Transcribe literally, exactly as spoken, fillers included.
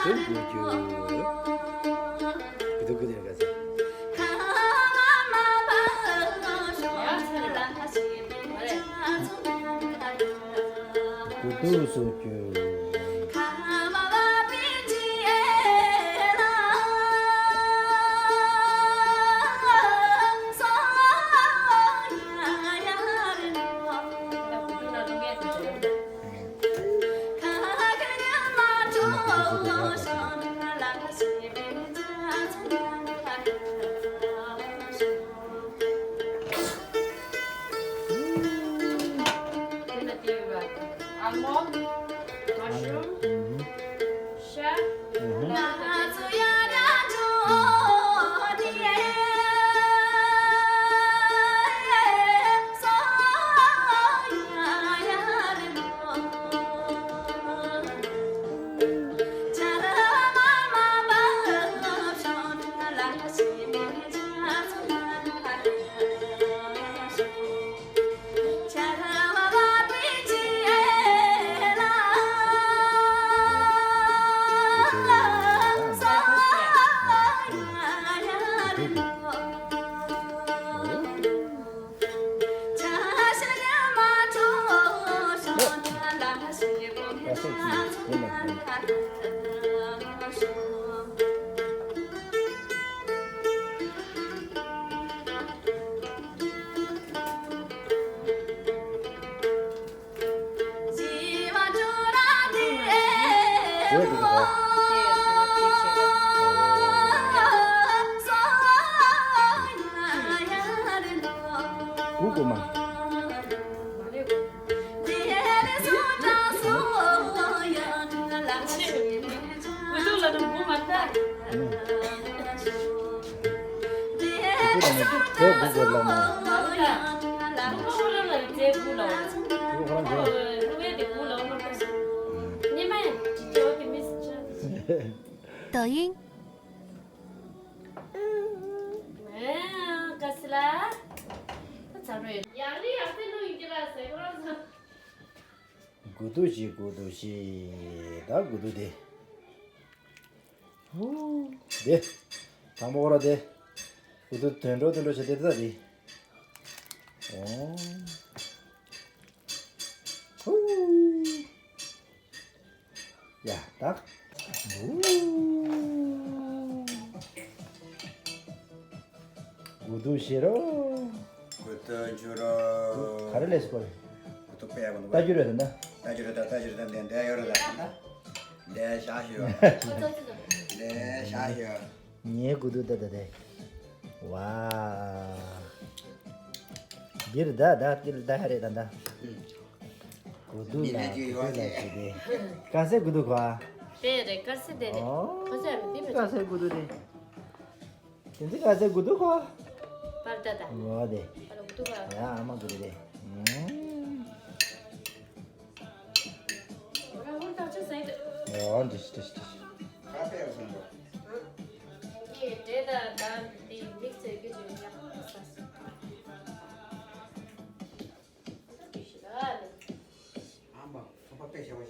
དེ་དགོས་རྒྱུ། དེ་དགོས་དེ་ག་ཚོད། དགོས་དུ་སོང་རྒྱུ། Almond, mushroom, chef, དགོས་དུ་ཞིག་དགོས་དུ་ཞིག་ད་དགོས་དུ་དེ། ཧུ། དེ། དང་པོ་ཁོ་ར་དེ། དགོས་དུ་དོན་འགྲོ་དོན་འགྲོ་བྱེད་དེ་ད་དེ། ཨོ། ཧུ། ཡ་ད། ཧུ། དགོས་དུ་ཞེ་རོ། དགོས་དུ་འཇུ་རོ། ག་རེ་ལས་སྐོར། དགོས་དུ་པས་གོ་ལྟ་རྒྱུ་རེད་ད། ལྟ་རྒྱུ་རེད་ད་ལྟ་རྒྱུ་རེད་ད་འདི་འདི་ཡོད་རེད་ད། འདི་བཞག་ཞུ། འདི་བཞག་ཞུ། ངའི་དགོས་དུ་ད་ད་དེ། ཝ། འདིར་ད་ད་འདིར་ད་ཧ་རེད་ད་ད། དགོས་དུ་ལ་དགོས་དུ་ལ་ཞེ་དེ། དཀར་ཟས་དགོས་དུ་ག་དེ་རེད་དཀར་ཟས་དེ་རེད། ཨོ། དཀར་ཟས་རེད་དེ་མེད། དཀར་ཟས་དགོས་དུ་དེ། དེ་ཚོ་ག་ཚོད་དགོས་འདུག་གོ། པར་ད་ད། ངོ་དེ། པར་འདུག་ག་ཡ་ཨ་མ་དགོས་རེད། ཨོ་འདྲི་ཤི་འདྲི་ཤི་འདྲི་ཤི། ངས་འདྲེ་ད་ད་དེ་མིག་ཚོས་ཀྱི་ཅིག་ཡག་པོ་ས་སོང་། ཨམ་པ་ཚོགས་པ་དཔེ་ཞེ་པོ་